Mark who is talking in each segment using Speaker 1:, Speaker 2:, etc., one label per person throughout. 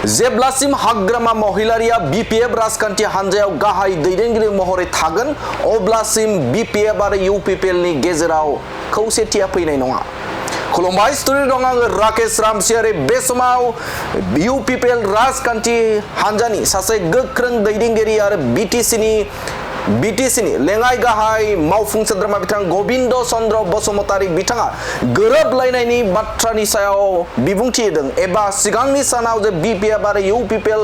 Speaker 1: जेब्लासिम हाग्रामा महिलारिया बीपीएफ राजखान्थि हान्जायाव गाहाय दैदेनगिरि महरै थागोन अब्लासिम बीपीएफ आरो यूपीपीएल नि गेजेराव खौसेथिया फैनाय नङा। खुलुमबाय स्टुडिअ दं आङो राकेश रामसियारि। बे समाव यूपीपीएल राजखान्थि हान्जानि सासे गोख्रों दैदेनगिरि आरो बीटीसी नि लेङाइ गाहाय मावफुं सोद्रोमा बिथां गबिन्द चन्द्र बसुमतारी बिथाङा गोरोबलायनायनि बाथ्रानि सायाव बिबुंथि होदों एबा सिगांनि सानाव जे बीपीएफ आरो यूपीपीएल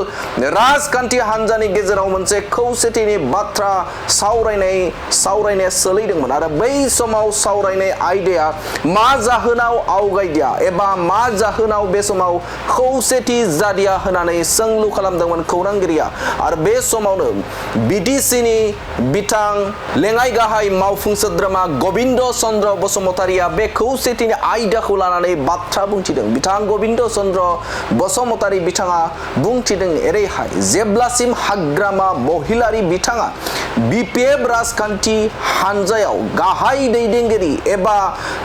Speaker 1: राजखान्थि हान्जानि गेजेराव मोनसे खौसेथिनि बाथ्रा सावरायनाया सोलिदोंमोन आरो बै समाव सावरायनाय आयदाया मा जाहोनाव आवगायदिया एबा मा जाहोनाव बे समाव खौसेथि जादिया होननानै सोंलु खालामदोंमोन खौरांगिरिया आरो बे समावनो बीटीसी नि बिथां लेङाइ गाहाय मावफुं सोद्रोमा गबिन्द चन्द्र बसुमतारीया बे खौसेथिनि आयदाखौ लानानै बाथ्रा बुंथिदों। बिथां गबिन्द चन्द्र बसुमतारी बिथाङा बुंथिदों एरैहाय जेब्लासिम हाग्रामा महिलारी बिथाङा बीपीएफ राजखान्थि हान्जायाव गाहाय दैदेनगिरि एबा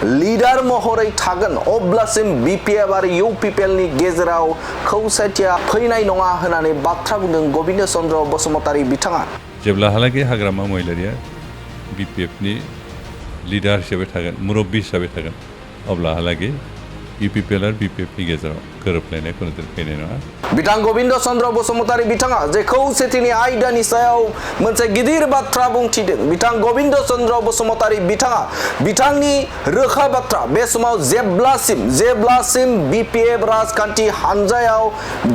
Speaker 1: लिडार महरै थागोन अब्लासिम बीपीएफ आरो यूपीपीएल नि गेजेराव खौसेथिया फैनाय नङा होननानै बाथ्रा बुंदों गबिन्द चन्द्र बसुमतारी बिथाङा।
Speaker 2: जेब्लाहालागै हाग्रामा महिलारिया बीपीएफनि लिडार हिसाबै थागोन मुरब्बी हिसाबै थागोन अब्लाहालागै यूपीपीएल आरो बीपीएफनि गेजेराव गोरोबलायनाय कोनोदिन फैनाय नङा।
Speaker 1: बिथां गबिन्द चन्द्र बसुमतारी बिथाङा जे खौसेथिनि आयदानि सायाव मोनसे गिदिर बाथ्रा बुंथिदों। बिथां गबिन्द चन्द्र बसुमतारी बिथाङा बिथांनि रोखा बाथ्रा बे समाव जेब्लासिम बीपीएफ राजखान्थि हान्जायाव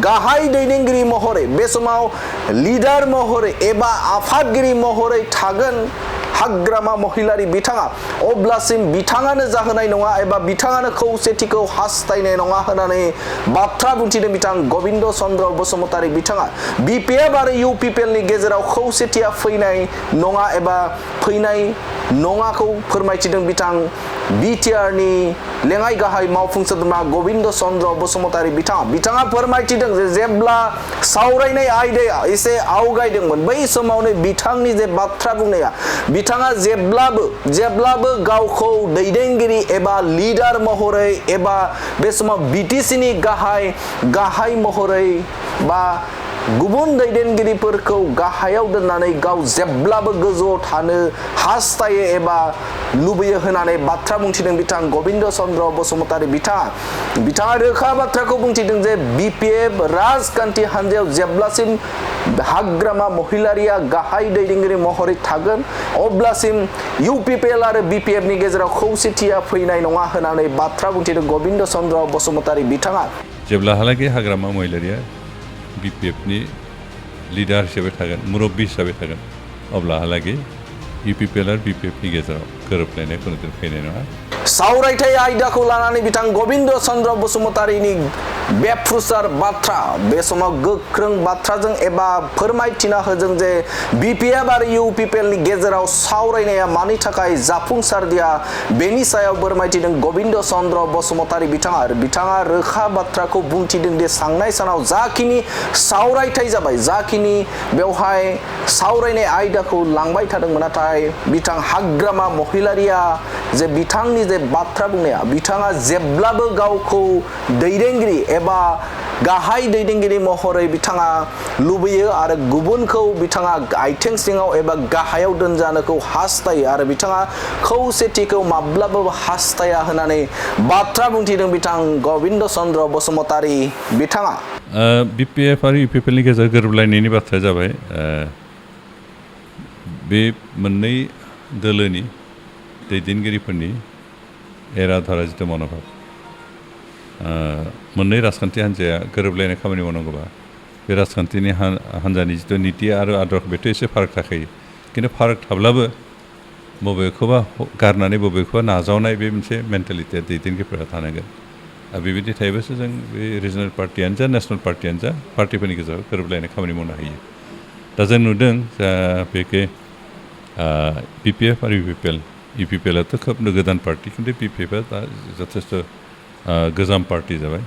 Speaker 1: गाहाय दैदेनगिरि महरै बे समाव लिडार महरै एबा आफादगिरि महरै थागोन हाग्रामा महिलारी बिथाङा अब्लासिम बिथाङानो जाहोनाय नङा एबा बिथाङानो खौसेथिखौ हास्थायनाय नङा होननानै बाथ्रा बुंथिदों बिथां गबिन्द चन्द्र बसुमतारी बिथाङा। बीपीएफ आरो यूपीपीएल नि गेजेराव खौसेथिया फैनाय नङा एबा फैनाय नङाखौ फोरमायथिदों बिथां बीटीआर नि लेङाइ गाहाय मावफुं सोद्रोमा गबिन्द चन्द्र बसुमतारी बिथाङा फोरमायथिदों जे जेब्ला सावरायनाय आयदाया एसे आवगायदोंमोन बै समावनो बिथांनि जे बाथ्रा बुंनाया बिथाङा जेब्लाबो गावखौ दैदेनगिरि एबा लिडार महरै एबा बे समाव बीटीसी नि गाहाय महरै बा गुबुन दैदेनगिरिफोरखौ गाहायाव दोननानै गाव जेब्लाबो गोजौआव थानो हास्थायो एबा लुबैयो होननानै बाथ्रा बुंथिदों बिथां गबिन्द चन्द्र बसुमतारी बिथाङा रोखा बाथ्राखौ बुंथिदों जे बीपीएफ राजखान्थि हान्जायाव जेब्लासिम हाग्रामा महिलारिया गाहाय दैदेनगिरि महरै थागोन अब्लासिम यूपीपीएल आरो बीपीएफ नि गेजेराव खौसेथिया फैनाय नङा होननानै बाथ्रा बुंथिदों गबिन्द चन्द्र बसुमतारी बिथाङा।
Speaker 2: जेब्लाहालागै हाग्रामा महिलारिया बीपीएफनि लिडार हिसाबै थागोन मुरब्बी हिसाबै थागोन अब्लाहालागै यूपीपीएल आरो बीपीएफनि गेजेराव गोरोबलायनाय कोनोदिन फैनाय नङा।
Speaker 1: सावरायथाय आयदाखौ लानानै बिथां गबिन्द चन्द्र बसुमतारीनि बेफ्रुसार बाथ्रा बे समाव गोख्रों बाथ्राजों एबा फोरमायथिना होदों जे बीपीएफ आरो यूपीपीएल नि गेजेराव सावरायनाया मानि थाखाय जाफुंसारदिया बेनि सायाव फोरमायथिदों गबिन्द चन्द्र बसुमतारी बिथाङा रोखा बाथ्राखौ बुंथिदों दि सांनाय सानाव जाखिनि सावरायथाय जाबाय जाखिनि बेवहाय सावरायनाय आयदाखौ लांबाय थादोंमोन नाथाय बिथां हाग्रामा महिलारिया जे बिथांनि जे बाथ्रा बुंनाया बिथाङा जेब्लाबो गावखौ दैदेनगिरि एबा गाहाय दैदेनगिरि महरै बिथाङा लुबैयो आरो गुबुनखौ बिथाङा आथिं सिङाव एबा गाहायाव दोनजानोखौ हास्थायो आरो बिथाङा खौसेथिखौ माब्लाबाबो हास्थाया होननानै बाथ्रा बुंथिदों बिथां गबिन्द चन्द्र बसुमतारी बिथाङा।
Speaker 2: बीपीएफ आरो यूपीपीएल नि गेजेराव गोरोबलायनायनि बाथ्राया जाबाय बे मोननै दोलोनि दैदेनगिरिफोरनि एराधारा जिथु मन'भाब मोननै राजखान्थि हान्जाया गोरोबलायनाय खामानि मावनांगौबा बे राजखान्थिनि हान्जानि जिथु नीति आरो आदर बेथ' एसे फाराग थाखायो खिन्थु फाराग थाब्लाबो बबेखौबा गारनानै बबेखौबा नाजावनाय बे मोनसे मेन्टेलिटिया दैदेनगिरिफोरा थानांगोन आरो बेबायदि थायोबासो जों बे रिजनेल पार्टियानो जा नेसनेल पार्टियानो जा पार्टिफोरनि गेजेराव गोरोबलायनाय खामानि मावनो हायो। दा जों नुदों बेखे बीपीएफ आरो यूपीपीएलआथ' खोब गोदान पार्टि खिन्थु बीपीएफआ दा जथेस्थ' गोजाम पार्टि जाबाय।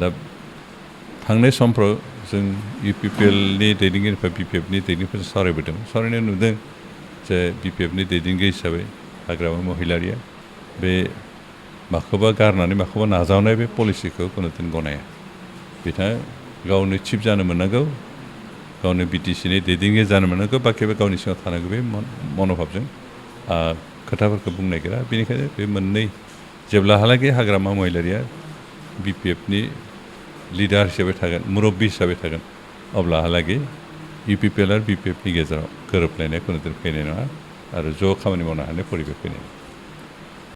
Speaker 2: दा थांनाय समफ्राव जों यूपीपीएलनि दैदेनगिरिफ्रा बीपीएफनि दैदेनगिरिफोरजों सावरायनाय नुदों जे बीपीएफनि दैदेनगिरि हिसाबै हाग्रामा महिलारिया बे माखौबा गारनानै माखौबा नाजावनाय बे पलिसिखौ कोनोदिन गनाया बिथाङा गावनो चिफ जानो मोननांगौ गावनो बिटिसिनि दैदेनगिरि जानो मोननांगौ बाखिबो गावनि सिङाव थानांगौ बे मन'भाबजों खोथाफोरखौ बुंनो नागिरा बेनिखायनो बे मोननै जेब्लाहालागै हाग्रामा महिलारिया बिपिएफनि लिडार हिसाबै थागोन मुरब्बी हिसाबै थागोन अब्लाहालागै UPPL आरो बिपिएफनि गेजेराव गोरोबलायनाय खुनु फैनाय नङा आरो ज' खामानि मावनो हानाय परिबेक फैनाय नङा